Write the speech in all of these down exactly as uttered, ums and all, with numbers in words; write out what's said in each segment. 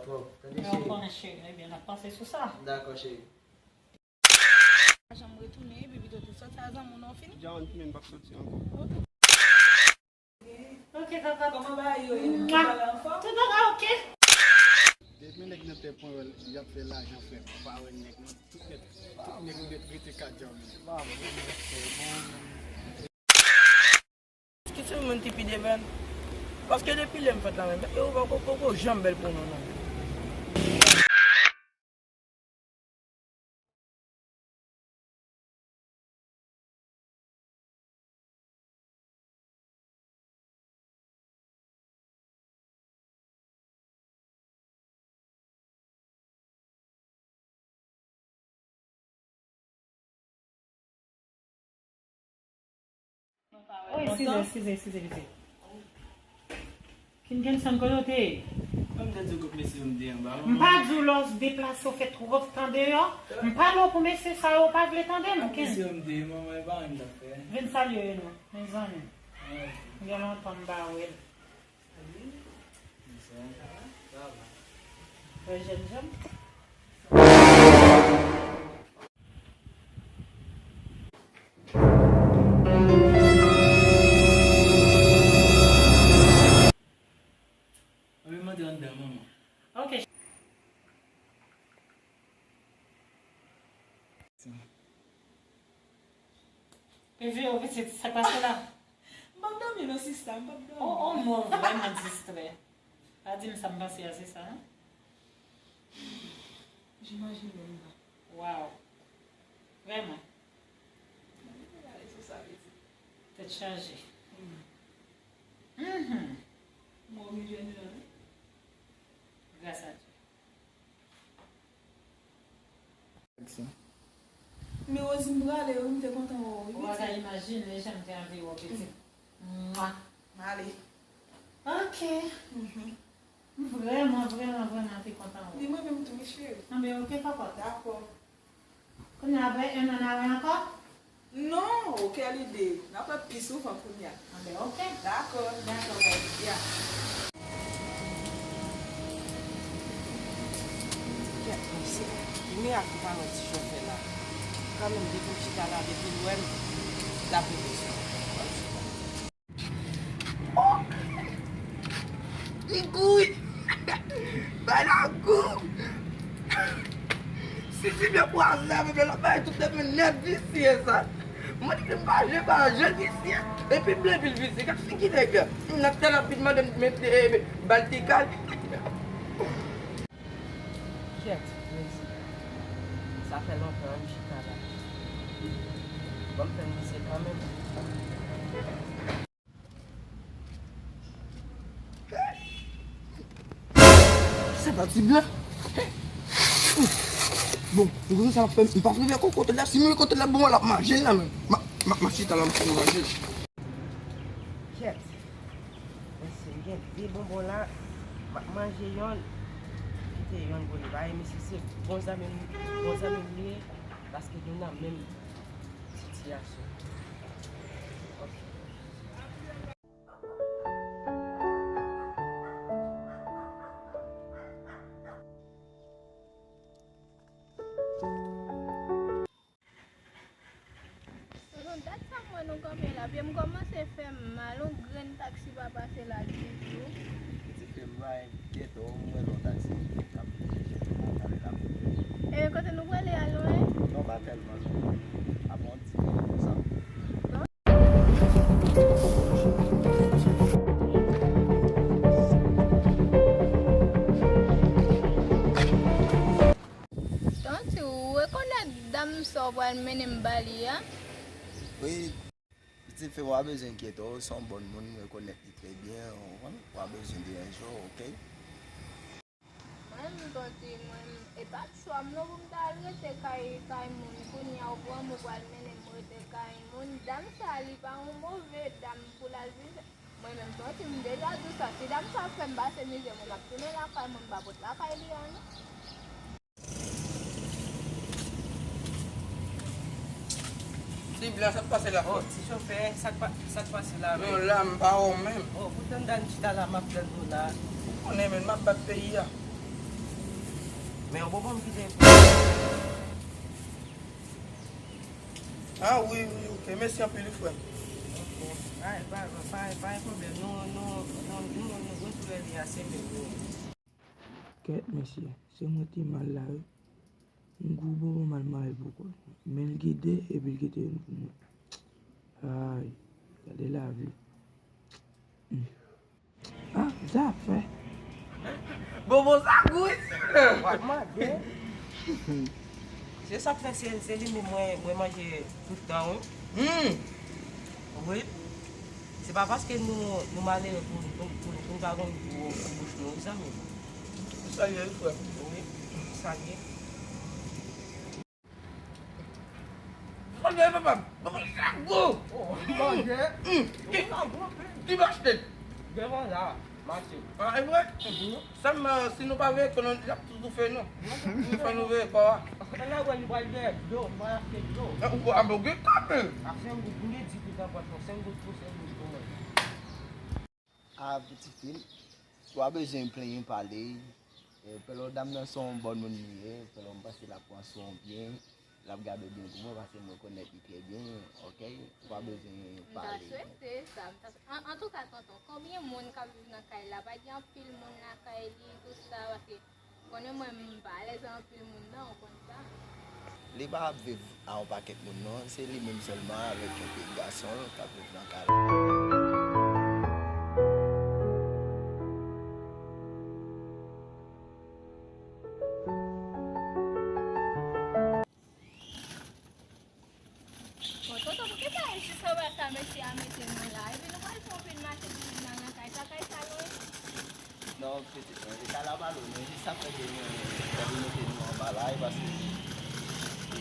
Bon, tande, cheri. Mwen konnen, cheri. Ebyen, n ap panse sou sa. Dakò, cheri. Pa janm retounen, epi pito te sòti a zanmi w non fini. Dja ann fini, m p ap soti ankò. Ok, papa. Kòman bagay yo ye? Mwa. Tout bagay ok. Depi nèg nan tè pwen wè l, y ap fè lajan, frè. Ou pa wè nèg nan. Tout nèg, tout nèg yo ret rete kat djòl. Ki se moun ki pi devan? Paske depi lè m fèt la menm, yo poko, poko janm bèl pou nou non. Wi, eskize, eskize, eskize, eskize. Kinkenson, kote w te ye? Mwen m te di w kot mesye yo m te anba, manman. M pa di w lè w deplase, w fè twòp tan deyò. M pale w pou mesye sa yo, w pa vle tande m. Kot mesye yo m te ye, manman, e pa anyen m t ap fè. Vin salye yo non, mezanmi. Gen lontan m pa wè l. Wè jènjan. Ann mande anndan, manman. Ok. Evio, pitit, sa k pase la? M p ap dòmi non, sista, m p ap dòmi. Oh, oh, mwen vrèman distrè. Pa di m sa m panse a, se sa, hein? J'imagine menm pa. Waw. Vrèman. Tèt chaje. Mhm. Mwen oblije di non. Gras a Dye. Men Rosie, m prale wi, m te kontan wè w wi, pitit. Ou pa ka imajine jan m te anvi wè w, pitit. Mwa. M ale. Ok. Mhm. M vrèman, vrèman, vrèman te kontan wè w. Di mwen menm tou wi, cheri. Anben, ok, kòkòt. Dakò. Kounye a, apre en an, n a wè ankò? Non, o, kèl ide. N ap wè pi souvan kounye a. Anben, ok. Dakò. Dakò, bye. Ya. Kèt, mesye. Ki mirak ou pa wè ti chofè la? Kanmenm, depi m chita la, depi l wè m, l ap rete sou mwen. Oh! Li kouri! Bay la gou! Sisi byen kwaze avèk lè l ap bay tout nèf nèt visye sa. Mwen di m pa je, pa je visye. Epi blan epi l visye. Gad figi nèg la. Nèg la ap vin mande m mete, eh, ba l ti kal. Kèt, Rosie. Sa fè lontan wi m chita la. Ban m fè misye kanmenm. Sa pa ti blan. Bon, nou konnen sa m ap fè, m p ap rive kote l la, si m rive kote l la, bon, l ap manje l la menm. M ap, m ap, m ap chita la, m ap manje l. Kèt. Mesye, m gen de bonbon la, m ap manje yonn, kite yonn pou li. Paske misye se bon zanmi m, bon zanmi m li ye, paske nou nan menm sitiyasyon. Ok. Nan dat sa m wè nou kanpe la, pye m kòmanse fè m mal, yon grenn taksi pa pase la ditou. Pitit fi m, pa enkyete w, m wè lè yon taksi k ap vini chèche nou, n a pale l ap vini. E kote nou prale a lwen? Non, pa tèlman lwen. Ap yon ti moman konsa. Tanti, ou rekonèt dam sa w pral mennen m ba li a? Wi, pitit fi, w pa bezwen enkyete w, se yon bòn moun, m rekonèt li trè byen, w konprann? W pa bezwen deranje w, oke? Mwen menm, tanti, mwen menm, e pa t chwa m non pou m ta al rete kay, kay moun. Kounye a, ou pran m, ou pral mennen m rete kay moun. Dam sa, li pa yon move dam pou l al viv. Mwen menm, tanti, m deja di w sa. Si dam sa fè m pase mizè, mwen, m ap tounen lakay mwen, m pa pot lakay li a non. Ti blan, sa k pase la? Oh, ti chofè, sa k pa, sa k pase la menm? Non, la, m pa wè w menm. Oh, poutan m t al chita la, m ap tann ou la. Ou konnen menm, m ap bat peyi a. Men yon bonbon m kite. Ah wi, wi, ok. Mèsi anpil, wi, frè m. Ok. Pa, pa, pa, pa gen pwoblèm. Nou, nou, nou, nou, nou, nou retounen li a semèn yo. Kèt, mesye, se mwen te mal la, wi. M gwo bonbon mal mare pou kò l. Men l gen de, epi l kite youn pou mwen. Ay, gade lavi. Hmm. Ah, zafè. Bonbon sa gou, wi. W ap mande. Se sa k fè se, se li menm mwen, mwen manje tout tan, wi. Hmm. Wi. Se pa paske nou, nou malere pou, pou, pou, pou nou pa konn gou, gou bouch nou, wi, zanmi. Ou salye, wi, frè m. Wi. Manje, papa m. Papa m, sa gou. Oh, manje. Mm. Ki, ki m achte? Devan la, mache. Ah, e vre? Mhm. Sa m, euh, si nou pa veye konnen, y ap toufe nou. Toufe nou veye kò a. Ann al wè li pral dèyè dlo, li pral achte dlo. Ah, ou, ah, bon, gen kòb, men. A senk goud, m gen di goud nan pòch mwen, senk goud pou, senk goud pou mwen. A, piti fi m, ou pa bezwen plenyen pale. E, pèlò dam nan se yon bòn moun li ye, pèlò m panse l ap pran swen w byen, l ap gade w byen pou mwen, paske m rekonèt li trè byen, ok? Ou pa bezwen pale. M ta swete sa, m ta swe-, an, antouka, tonton, konbyen moun k ap viv nan kay la? Pa gen anpil moun lakay li, tout sa, paske konnen mwen, m pa alèz ak anpil moun, non, ou konn sa. Li pa ap viv a yon pakèt moun, non. Se li menm sèlman avèk yon pitit gason l k ap viv nan kay la. Bon, tonton, poukisa e jis anba sa mesye a mete nou la? Epi nou pral fè yon pil mache pou vin nan kay sa, kay sa lwen? Non, pitit mwen, e kay la pa lwen, men jis sa fè ke nou anvi mete nou anba la, e paske e,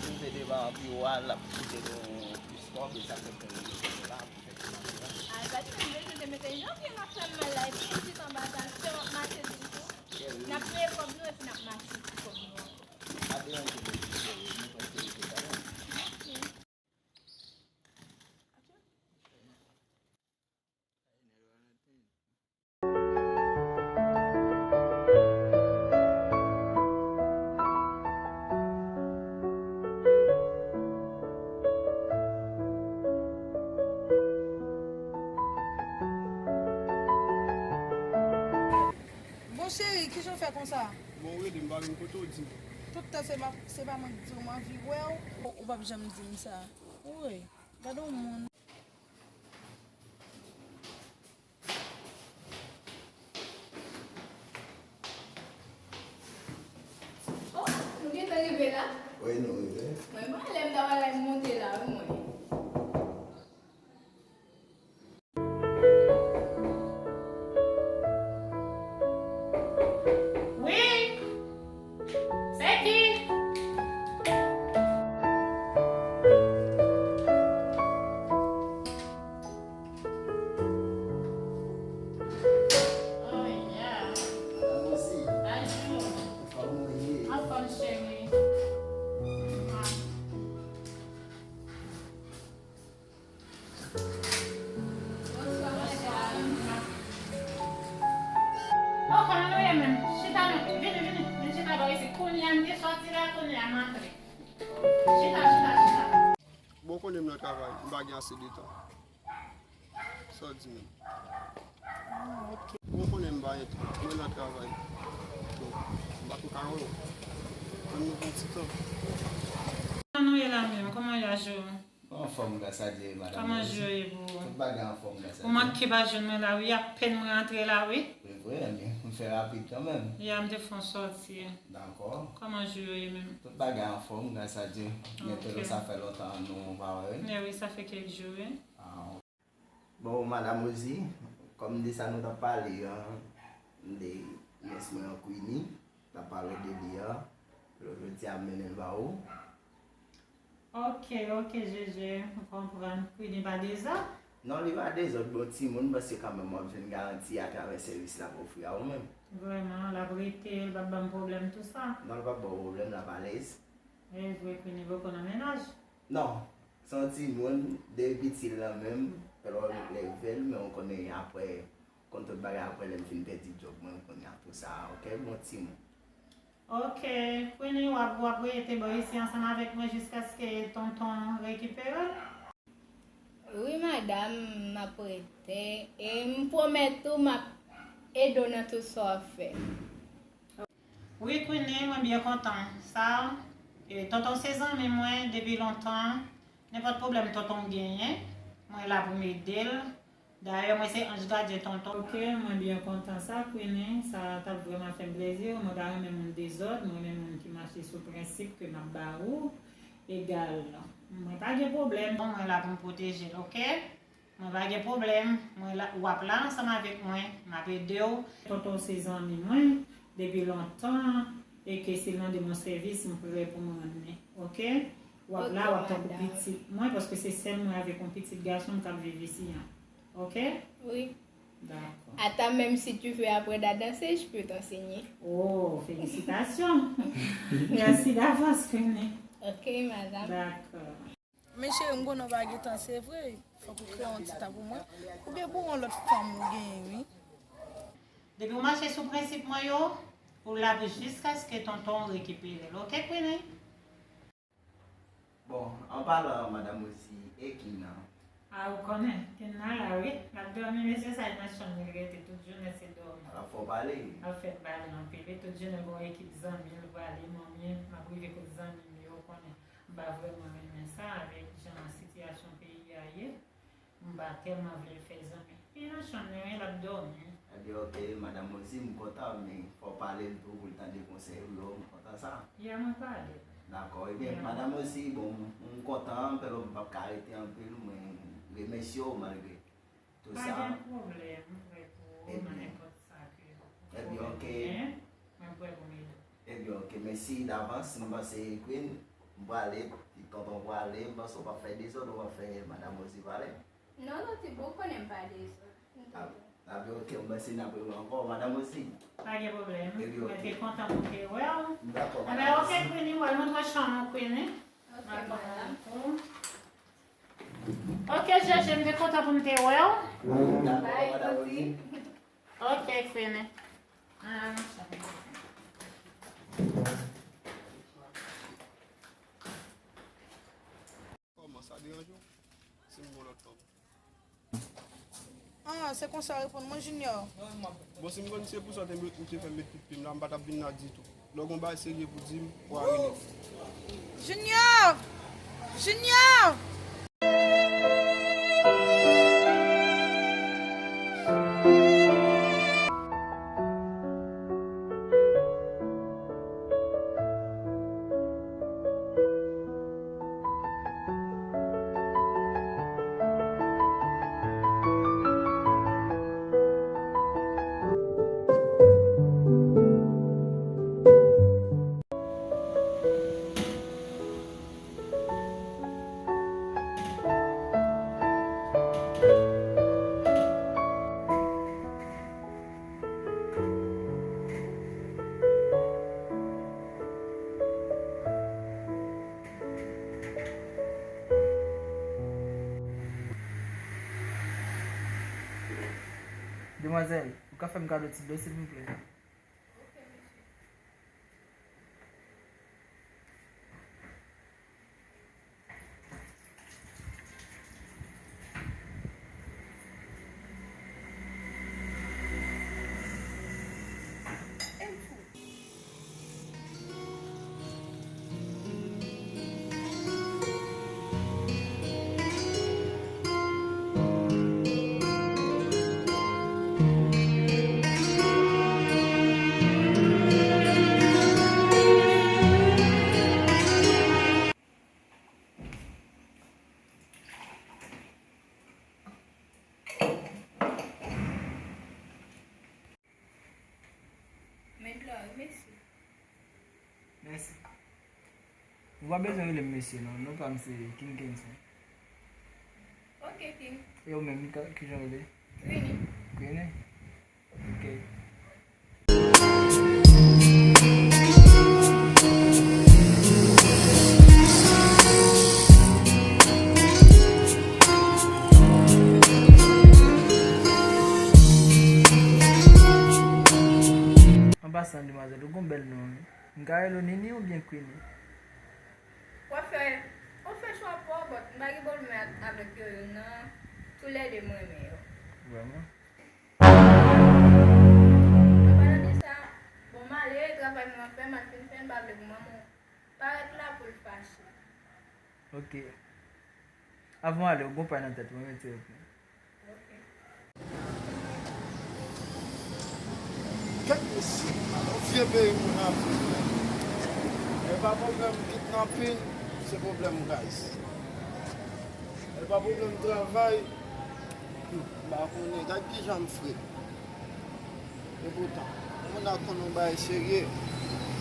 nou te devan anpi wa, l ap koute nou plis fò, e sa fè ke nou mete nou la pou fè ti mache la. A, e pa ti mwen bezwen te mete, non, pye m ap fè m mal la, epi jis anba sa, se w ap mache tou. N ap peye kòb nou, epi n ap mache pou kòb nou ankò. Pa deranje nou, nou pral peye kanmenm. Ok. Bon, cheri, kijan w fè konsa? Bon, ou rele m, pa vin kote w di m. Tout tan se pa, se pa mwen k di w m anvi wè w. Ou, ou p ap janm di m sa. Woy, gade yon moun. Oh, nou gentan rive la? Wi, nou rive. Mwen, mwen, lè m ta pale, m monte la, wi, mwen. Wi. Se ki? Oh, yeah. Madanm Rosi. Bonjou. Kòman w ye? Anfòm, cheri. Bonswa, madanm. Oh, kòman nou ye menm? Chita non. Vini, vini. Vin chita bò isi. Kounye a m te sòti la, kounye a m antre. Chita, chita, chita. Bon, konnen m nan travay, m pa gen ase de tan. Sa w di menm? Ah, ok. Bon, konnen m pa gen tan, mwen nan travay. Bon, m pa tou ka wè w. Ann nou pran ti tan. Kòman nou ye la menm? Kòman y a jou? Anfòm, gras a Dye, madanm Rosi. Kòman jou yo ye pou ou? Tout bagay anfòm, gras a Dye. Ou manke pa jwenn mwen la wi, apèn mwen antre la wi. Se vre, men m fè rapid kanmenm. Ya, m te fè yon sòti. Dakò. Kòman jou yo ye menm? Tout bagay anfòm, gras a Dye. Byen, ok. Sa fè lontan nou pa wè, wi. Mè wi, sa fè kèk jou, wi. Ah, ok. Bon, madanm Rosi, kòm de sa nou t ap pale an, de yès mwen an Queenie, t ap pale de li an, jodi a m mennen l ba ou. Ok, ok, Jeje, m konprann. Queenie pa dezòd? Non, li pa dezòd, bon timoun, paske kanmenm w ap jwenn garanti atravè sèvis l ap ofri a ou menm. Vrèman, l ap rete, l p ap ban m pwoblèm, tou sa? Non, l p ap ba w pwoblèm, l ap alèz. E vre, Queenie poko nan mennaj? Non, se yon timoun, depi piti l lan menm, fè lè w leve l, men w konnen apre, konn tout bagay apre lè m fin pèdi djòb mwen, kounye a pou sa, ok, bon timoun. Ok, Queenie, w ap, w ap rete bò isi ansanm avèk mwen jiskaske tonton rekipere l? Wi, madanm, m ap rete. E m pwomèt ou, m ap ede w nan tout sa w ap fè. Wi, Queenie, mwen byen kontan. Sa, e, tonton se zanmi mwen depi lontan. Nenpòt pwoblèm tonton genyen, mwen la pou m ede l. Dayè, mwen se anj gadyen tonton. Ok, mwen byen kontan sa, Queenie. Sa t ap vrèman fè m plezi. Mwen pa renmen moun dezòd, mwen renmen moun ki mache sou prensip ke m ap ba ou. Egal. Mwen pa gen pwoblèm. Bon, mwen la pou m pwoteje l, ok? Mwen pa gen pwoblèm. Mwen la, w ap la ansanm avèk mwen. M ap ede w. Tonton se zanmi mwen depi lontan. E ke si l mande m yon sèvis, m prè pou m rann li. Ok? W ap la, w ap tankou pitit mwen, paske se sèl mwen avèk yon pitit gason m k ap viv isi an. Ok? Wi. Dakò. Attends, même si tu veux apprendre à danser, je peux t'enseigner. Oh, félicitations. Merci d'avance, Queenie. Ok, madame. Dakò. Men cheri, m konnen w pa gen tan, se vre. Fòk ou kreye yon ti tan pou mwen. Oubyen pou yon lòt fanm ou genyen, wi. Depi w mache sou prensip mwen yo, ou la pou jiskaske tonton rekipere l. Ok, Queenie? Bon, an palan, madanm Rosie, e Kina? A, ou konnen, Kina la, wi. L ap dòmi, mesye sa, nan chanm li rete tout jounen, se dòmi. L ap fè w pale? L ap fè m pale anpil, wi. Tout jounen, gon ekip zanmi l pale, manmi, m ap rive kot zanmi m yo, ou konnen. M pa vrèman renmen sa avèk jan sitiyasyon peyi a ye. M pa tèlman vle l fè zanmi. Li nan chanm li, wi, l ap dòmi. Ebyen, ok, madanm Rosie, m kontan, men fò w pale l tou pou l tande konsèy ou yo, m kontan sa. Ya, mwen pale. Dakò, ebyen, madanm Rosie, bon, m, m kontan, pèlò m p ap ka rete anpil, mwen remèsye w malgre tou sa. Pa gen pwoblèm, m prè pou ou nan nenpòt sa ke ou fè. Ebyen, ok. Mwen prè pou m ede w. Ebyen, ok, mèsi davans. M panse, Queen, m prale, ti tonton prale, m panse w p ap fè dezòd, w ap fè madanm Rosie pale. Non, non, ti bon, ou konnen m pa dezòd. M tonton. Ebyen, ok, m panse n ap rewè ankò, madanm Rosie. Pa gen pwoblèm. Ebyen, ok. Mwen te kontan pou m te wè w. Dakò, madanm Rosie. Ebyen, ok, Queenie, m pral montre w chanm ou, Queenie. Ok, madanm. Ok, Jeje, m te kontan pou m te wè w. Dakò, madanm Rosie. Ok, Queenie. Ah, machin. Kòman sa deranje w? Si m gon lòt fanm. Ah, se konsa w reponn mwen, Junior? Bon, si m konn se pou sa w te met, ou te fè m met tout pye m la, m pa t ap vin la ditou. Lè w gon bagay serye pou di m, w a rele m. Junior! Junior! Demwazèl, ou ka fè m kado ti dlo, silvouplè? Mèt la, wi, mesye. Mèsi. Ou pa bezwen rele m mesye, non. Non pa m se King Kenson. Ok, King. E ou menm, ka-, kijan w rele? Queenie. Queenie? Ok. An pasan, demwazèl, ou gon bèl non, wi. M ka rele w Nini oubyen Queenie? W ap fè, w ap fè chwa pa w, but m pa gen pwoblèm ak, avèk yo youn nan. Toulède m renmen yo. Vrèman? An palan de sa, bon, m ale, travay mwen ap fè, m al fin fè, m pa vle pou manman w parèt la pou l fache. Ok. Avan w ale, w gon pay nan tèt ou, mwen mete yo pou. Ok. Kèt mesye, yon vye peyi moun ap viv la. E pa pwoblèm kidnapin, se pwoblèm gaz. E pa pwoblèm travay, m pa konnen, gad kijan m fre. Epoutan, moun nan konn yon bagay serye,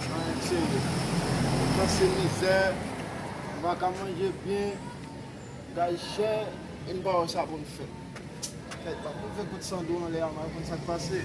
anyen serye. Sa se mizè, m pa ka manje byen, gaz chè, e m pa wè sa pou m fè. Kèt, m ap leve kout sandou anlè a, m pa konn sa k pase.